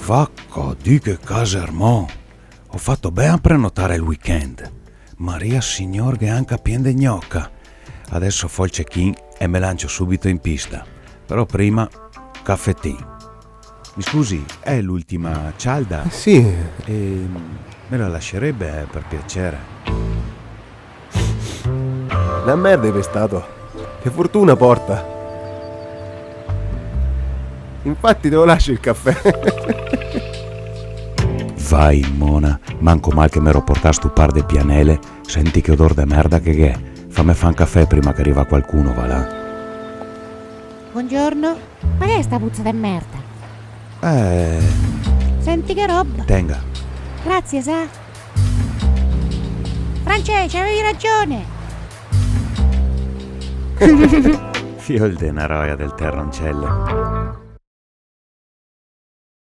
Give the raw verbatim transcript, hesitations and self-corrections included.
Vaca, di che casermon! Ho fato ben a prenotare el weekend. Maria Signor, che anca pien de gnoca. Adeso fo el check-in e me lancio subito in pista. Però prima, cafetin. Mi scusi, è l'ultima cialda? Eh, sì. Ehm, me la lascerebbe, per piacere? Na merda de pestato. Che fortuna porta. Infati te lo lascio el cafè. Vai, mona, manco mal che me ero portà stu par de pianele, senti che odor de merda che gh'è. Fame fa un cafè prima che riva qualcuno, va là. Buongiorno. Ma che è sta puzza de merda? Eh. Senti che roba. Tenga. Grazie, sa. Francè, c'avevi ragione. Fiol de na roia del Terrancelle.